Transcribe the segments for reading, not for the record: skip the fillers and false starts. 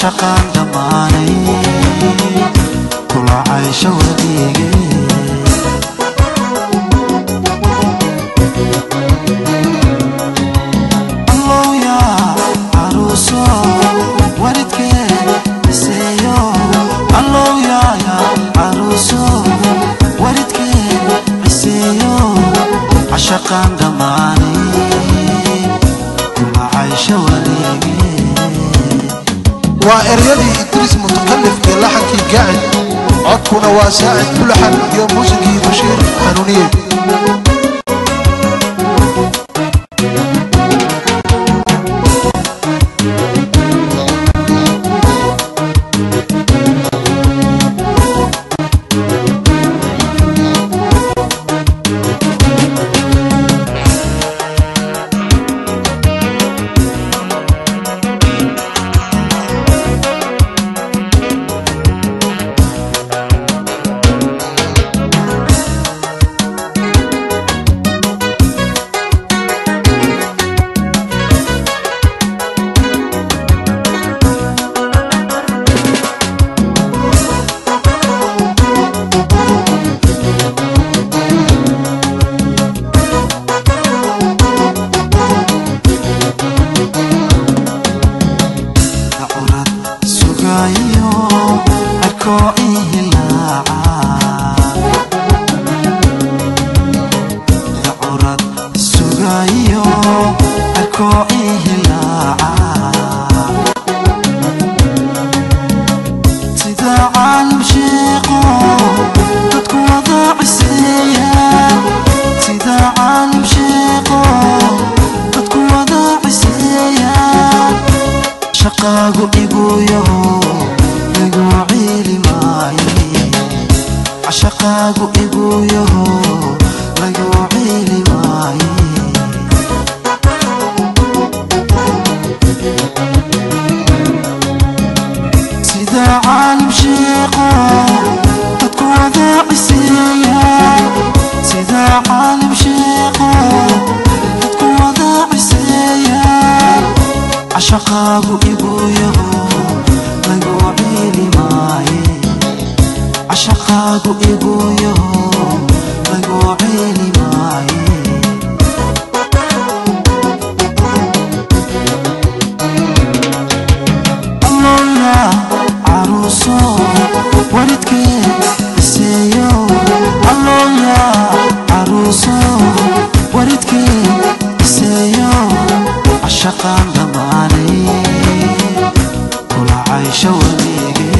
Cashaqaan dhammaanay kula caysho wadeege. Allowya caruuso waridkeed ciseeyo, allowyaaya caruuso waridkeed ciseeyo, cashaqaan dhammaanay kula caysho wadeege. Waa eryadii Idriis Mutakalif iyo laxankii Gaacid, codkuna waa Saacid Bulaxan iyo muusikii Bashiir Hanuuniye. Curad sugayo arkoo ihilaaca, curad sugayo arkoo ihilaaca, sida caalam sheeqo dadku wada ciseeya, sida caalam sheeqo dadku wada ciseeya, shaqaagu igu yaho igu ciili maaye, cashaqaagu igu yaho lagu ciili maaye. Sida caalam sheeqo dadku wada ciseeya, sida caalam sheeqo dadku wada ciseeya, cashaqaagu igu yaho lagu ciili maaye, cashaqaagu igu yaho lagu ciili maaye. Allowya caruuso waridkeed ciseeyo, allowya caruuso waridkeed ciseeyo, cashaqaan dhammaanay kula caysho wadeege.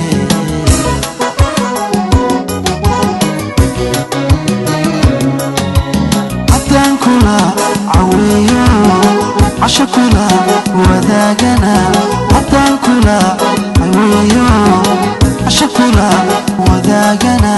Haddaan kula caweeyo casho kula wadaagana, haddaan kula caweeyo casho kula wadaagana,